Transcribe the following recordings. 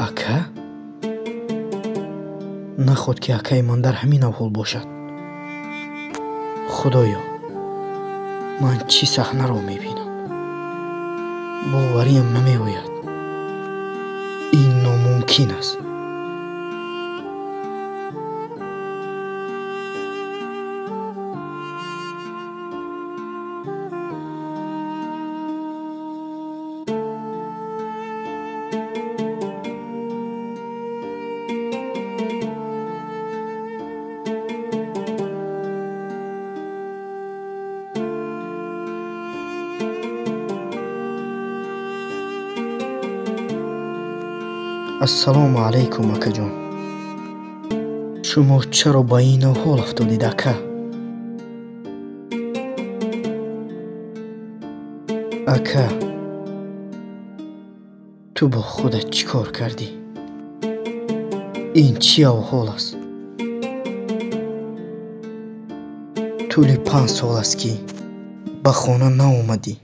Ака? Наход ки акаи ман дар ҳамин аҳвол бошад. Худоё, ман чӣ саҳнаро мебинам? Бовариам намеояд. Ин номумкин аст. Ассалому алайкум, акаҷон. Шумо чаро ба ин аҳвол афтодед, ака? Ака, ту бо худат чӣ кор кардӣ? Ин чӣ аҳвол аст? Тӯли 5 сол аст, ки ба хона наомадӣ.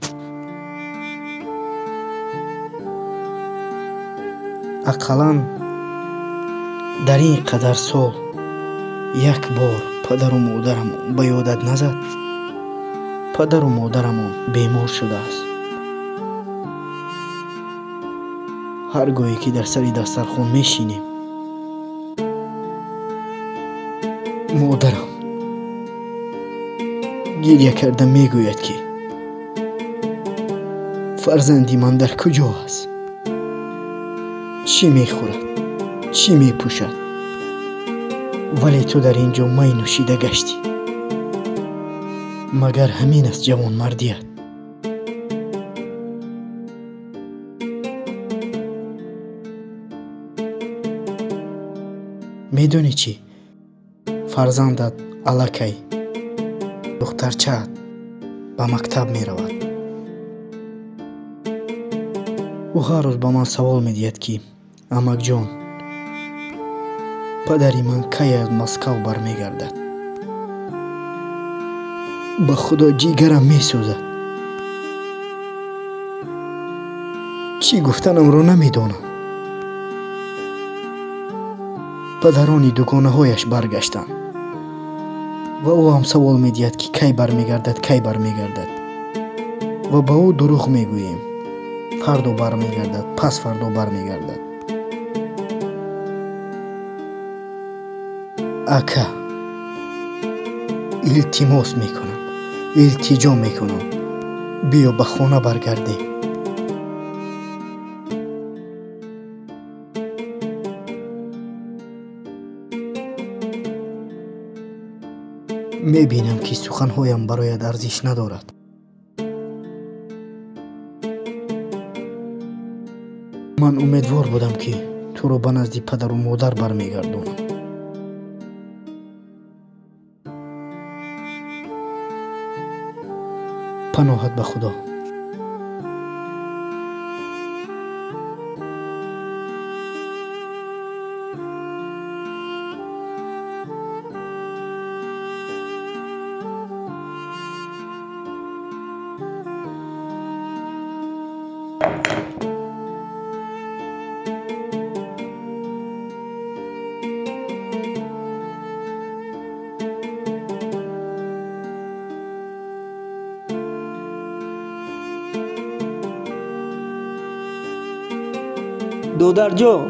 Ақаллан дар ин қадар сол як бор падару модарамон ба ёдат назад. Падару модарамон бемор шудааст. Ҳар гоҳе ки дар сари дастархон мешинем, модарам гиря карда мегӯяд, ки фарзанди ман дар куҷо аст? Чӣ мехӯрад? Чӣ мепӯшад? Вале ту дар ин ҷо май нӯшида гаштӣ. Магар ҳамин аст ҷавонмардият? Медонӣ чӣ? Фарзандат аллакай духтарчаат ба мактаб меравад. Ӯ ҳар рӯз ба ман савол медиҳад, ки амакҷон, падари ман кай аз Москав бармегардад? Ба Худо ҷигарам месӯзад. Чӣ гуфтанамро намедонам. Падарони дугонаҳояш баргаштанд ва ӯ ҳам савол медиҳад, ки кай бармегардад, кай бармегардад. Ва ба ӯ дурӯғ мегӯем. Фардо бармегардад, пас фардо бармегардад. Ака, илтимос мекунам, илтиҷо мекунам, биё ба хона баргардем. Мебинам, ки суханҳоям барояд арзиш надорад. Ман умедвор будам, ки туро ба назди падару модар бармегардонам. Паноҳат ба Худо. Додарҷон,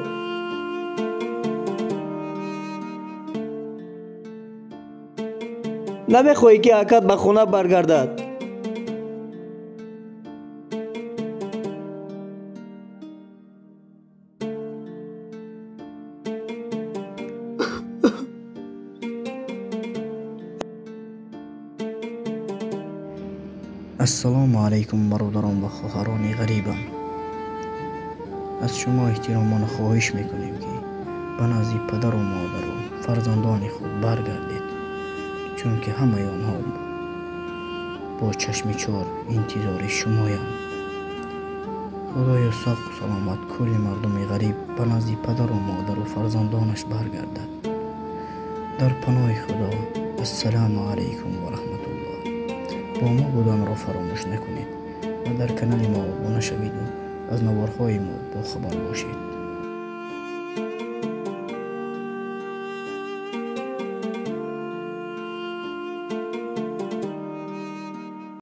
намехоҳӣ, ки акат ба хона баргардад? Ассалому алайкум, бародарон ва хоҳарони ғарибам. Аз шумо эҳтиромона хоҳиш мекунем, ки ба назди падару модару фарзандони худ баргардед, чунки ҳамаи онҳо бо чашми чор интизори шумоянд. Худоё соқу саломат кулли мардуми ғариб ба назди падару модару фарзандонаш баргардад. Дар паноҳи Худо. Ассалому алайкум ва раҳматуллоҳ. Бо мо буданро фаромӯш накунед ва дар канали мо обуна шавиду аз наворҳои мо бохабар бошед.